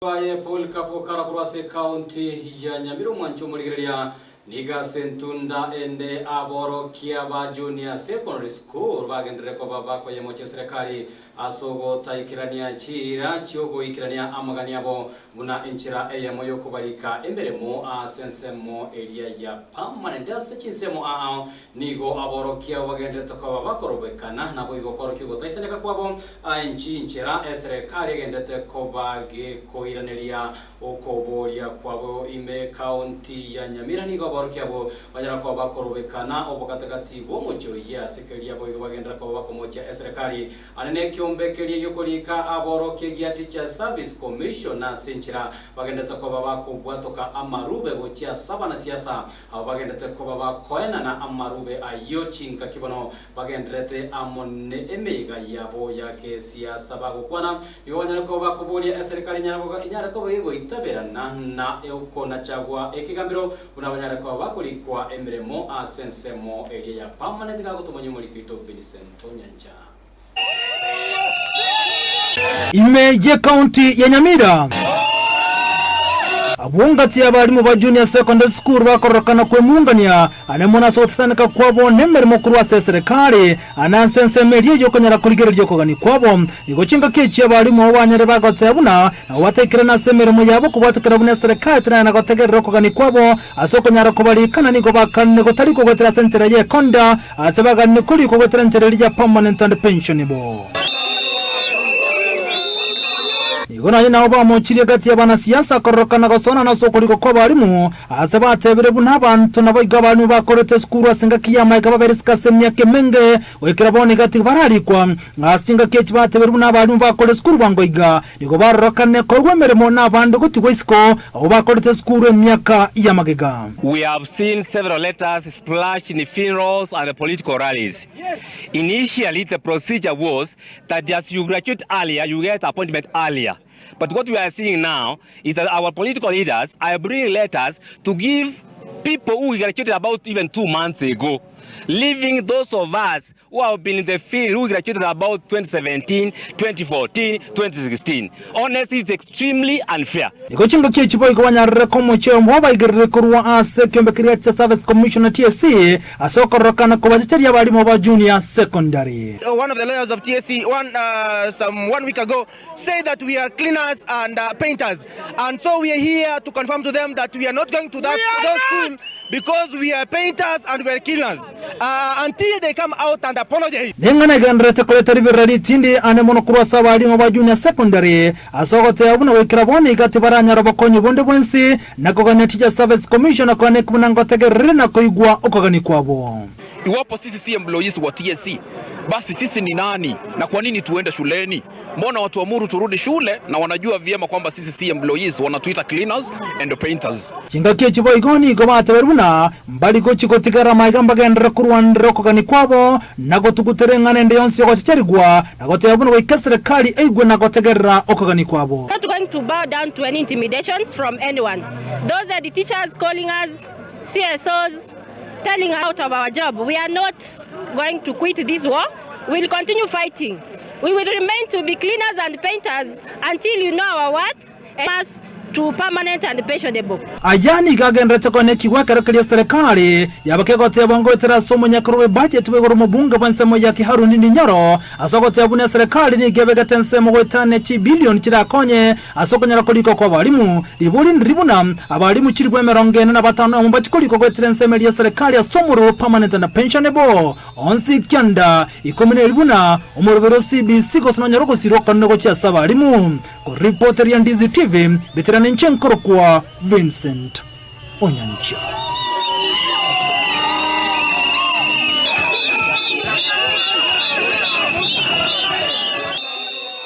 Aye Polycarp Okara korwa ase ekaunti ya Nyamira omwanchi omorigereria nigo ase entunda ende aborokia ba Junior Secondary School bagenderere koba bakoyemochia eserekari ase ogotaikerania chiira chiogoikerania amagani abo buna enchera eyemo yokobarika emeremo ase ensemo eria ya permanent ase chinsemo ao Nigo aborokia abo bagenderete koba bakorobekana, naboigo kworokia ogotaisaneka kwabo Aenchi inchera eserekari egenderete koba gekoiraneria okoboria kwabo ime ekaunti ya Nyamira. Nigo aborokia abo banyara koba bakorobekana obogatagati bw'omochie oyio ase keria boigo bagenderera koba bakomochia eserekari Ane nekiombe keria gi'okorika aborokia gia Teachers Service Commission ase enchera bagenderete koba bakobwatoka amarube gochia ase abanasiasa Abwo bagenderete koba bakoenana amarube ayio chingaki bono bagendererete amo nemeiga yabo ya gesiasa bagokwana, nigo banyare koba bakoboria eserikari enyare koba egoitaberana na okonachagwa ekegambero buna banyare koba bakorikwa emeremo ase ensemo eria ya permanent gagotomanya omoriki oito Vincent Onyancha. Ime y'Ekaunti ya Nyamira. Abwo ngati y'abalimu ba Junior Secondary School bakororokana kwemungania ane mono ase ogotisaneka kwabo nemeremo korwa ase eserekari ane ase ensemo eria y'okonyara korigereria okogania kwabo. Nigo chingaki echi abalimu abo banyare bagoteba buna nabo bataikerane ase emeremo yabo kobwatekera buna eserekari teranyare gotegerera okogania kwabo ase okonyara kobarikana nigo bakanire gotari kogoetera ase enchera y'ekonda Ase baganire korikwa goetera enchera eria ya permanent and pensionable. Nigo naye nao bamochirie gati y'abanasiasa kororokana gosonana ase okorikwa kw'abalimu, ase batebire buna abanto naboigo abalimu bakorete esukuru ase engaki y'amaika babere isiko ase emiaka emenge goikera bono iga tibararikwa. Ase chingaki echi batebire buna abalimu bakore esukuru bwango iga, nigo barorokane koegwa emeremo nabande gotigwa isiko abwo bakorete esukuru emiaka y'amagega. We have seen several letters splashed in funerals and political rallies. Initially, the procedure was that as you graduate earlier, you get appointment earlier. But what we are seeing now is that our political leaders are bringing letters to give people who graduated about even 2 months ago, leaving those of us who have been in the field who graduated about 2017, 2014, 2016. Honestly, it's extremely unfair. Nigo chingaki echi boigo banyarire komochia oyomo bw'abaigereri korwa ase ekiombe keria chia Service Commission, TSC, ase okororokana kobachecheria abarimo ba Junior Secondary. One of the lawyers of TSC one, uh, some one week ago said that we are cleaners and uh, painters and so we are here to confirm to them that we are not going to that, those school because we are painters and we are cleaners uh, until they come out and apologize. Neng'ana egendererete koreta riberera ritindi ane mono korwa ase abalimu ba Junior Secondary ase ogoteba buna goikera bono iga tibaranyora obokonyi bonde bwensi na kogania Teachers Service Commission na koaneka buna ngotegerere na koigwa okogania kwabo. Iwapo sisi si employees wa TSC, basi sisi ni nani na kwa nini tuende shuleni? Mbona watuamuru turudi shule na wanajua vyema kwamba sisi si employees, wanatuita cleaners and painters. Chingaki echi boigo nigo bateberwe buna mbari gochia gotigara amaiga mbagenderere korwanera okogania kwabo, na gotugutera eng'ana ende yonsi y'ogochecherigwa, na goteba buna goika eserekari eigwe na gotegerera okogania kwabo. Not going to bow down to any intimidations from anyone. Those are the teachers calling us CSOs, telling out of our job. We are not going to quit this war. We will continue fighting. We will remain to be cleaners and painters until you know our worth and us to permanent and pensionable. Aya nigo agendererete koenekigwa ekero keria eserekari yaba kegotebwa ngoetera ase omonyakero bw'ebudget bwa igoro omobunge bw'ensemo ya Kiharu Ndindi Nyoro ase ogoteba buna eserekari nigo ebegete ensemo goetania chibilioni chirakonye ase okonyara korikwa kw'abalimu. Ribori ndiri buna abalimu chilifu emerongo ene na batano amo mbachie korikwa goetera ensemo eria y'eserekari ase omorero permanent and pensionable. Onsi kianda ikomi neri buna omoroberi o CBC gose nonyare ogosira okonene gochia ase abalimu. Koripoteria Ndizi TV, Veterana inche nkorokwa Vincent Onyancha.